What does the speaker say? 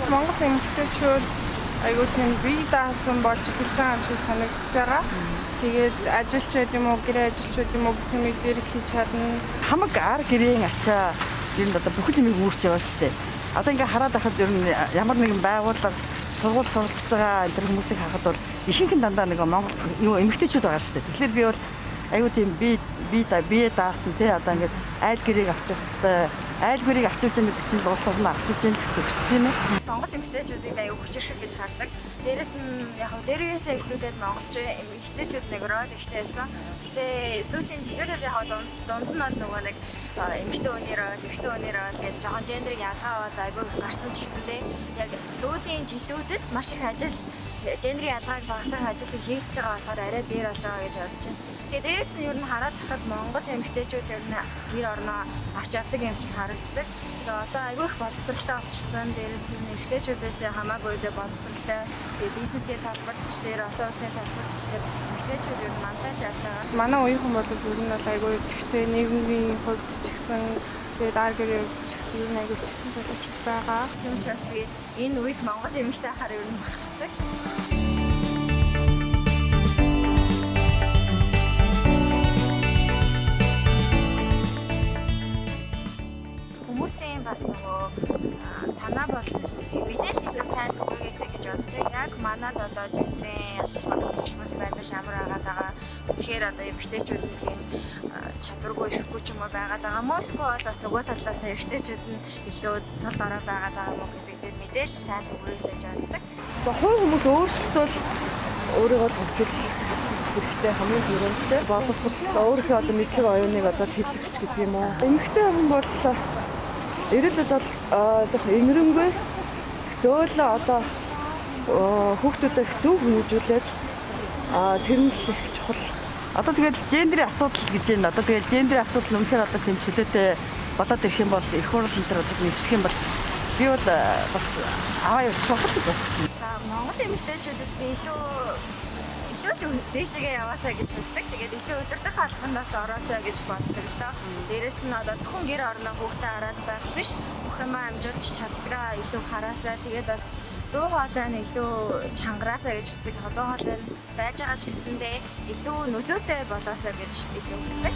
Бол Монгол эмэгтэйчүүд айгүй тийм бие даасан болж эхэлж байгаа юм шиг санагдаж байгаа. Тэгээд ажилч байд юм уу, гэрээ ажилч байд юм уу, бүх юмыг зэрэг хийж чадна. Хамаг ар гэрийн ачаа ер нь одоо бүхэл юмыг үүрч яваа шүү дээ. Одоо ингээ хараад байхад ер нь ямар нэгэн байгууллага, сургууль суралцж байгаа энэ хүмүүсийг харахад бол ихэнх нь дандаа нэг Монгол юу эмэгтэйчүүд байгаа шүү дээ. Тэгэхээр би бол айгүй тийм бие даасан тий, одоо ингээд айл гэрээг авчих хэвээр, айл гэрийг авчиж яах гэдэг чинь улс орноо авчиж яах гэсэн үг шүү дээ, тийм ээ. Монгол эмэгтэйчүүдийг айгүй хүчирхэг гэж хардаг. Дээрэс нь яг дээрээсээ эхлүүлээд монголч эмэгтэйчүүд нэг рол ихтэй байсан. Гэтэ сүүлийн жилүүдэд яг дунд нь бол нөгөө нэг эмэгтэй хүний рол, эрэгтэй хүний рол гэж жоохон гендрийг ялгаа бол айгүй гарсан ч гэсэндээ яг сүүлийн жилүүдэд маш их ажил гендрийн ялгааг багасгах ажил хийгдэж байгаа болохоор арай дээр болж байгаа гэж бодож байна. Тэгээ дээрэс нь ер нь хараад тахад Монгол эмэгтэйчүүд ер нь гэр орноо авч явдаг юм шиг харагддаг. Тэгээ одоо айгүй их боловсралтай болчихсон. Дээрэс нь эмэгтэйчүүдээс хамаагүй үедээ боловсралтай. Тэгээ бизнесийн салбарт ч дээр, олон улсын салбарт ч дээр эмэгтэйчүүд ер нь мантаж авч байгаа. Манай оюухан бол ер нь бол айгүй идэвхтэй, нийгмийн хувьд ч гэсэн, тэгээд ар гэрийн хувьд ч гэсэн ер нь айгүй идэвхтэй залуучууд байгаа. Тийм учраас би энэ үед Монгол эмэгтэй хахаар ер нь бахархдаг. Хүмүүсийн бас нөгөө санаа бол мэдээлэл илүү сайн түгээгээсэй гэж боддог. Яг манад одоо гендрийн ялгаач байдал ямар байгаад байгаа. Үнэхээр одоо эмэгтэйчүүд нь тийм чадваргүй ирэхгүй ч юм уу байгаад байгаа. Моско бол бас нөгөө талаас эрэгтэйчүүд нь илүү сул дорой байгаад байгаа мó гэдэг дээр мэдээлэл сайн түгээгээсэй гэж боддог. За, хувь хүмүүс өөрсдөө л өөрийгөө хөгжүүлэх хэрэгтэй, хамгийн түрүүндээ боловсрол, өөрийнхөө одоо мэдлэг оюуныг одоо тэтгэж гэдэг юм уу. Эмэгтэй хүн бол ирээдүйд бол жоох энэрэнгүй зөөлөө одоо хүүхдүүдэд их зөв хүмүүжүүлээд тэр нь л их чухал. Одоо тэгэл гендрийн асуудал гэж байна. Одоо тэгэл гендрийн асуудал үнэхээр одоо тийм чөлөөтэй болоод ирэх юм бол их хурл энэ төр одоо нэвших юм бол би бол бас аваа явчих байх л гэж бодож байна. За, Монгол эмэгтэйчүүдэд би илүү дээшээгээ яваасаа гэж хүсдэг. Тэгээд илүү удирдах албанаас ороосаа гэж боддог л доо. Дээрэс нь одоо зөвхөн гэр орноо хүүхдээ хараад байх биш, бүх юмаа амжуулж чаддгаа илүү хараасаа. Тэгээд бас дуу хоолой нь илүү чангараасаа гэж хүсдэг. Дуу хоолой нь байж байгаа ч гэсэндээ илүү нөлөөтэй болоосаа гэж илүү хүсдэг.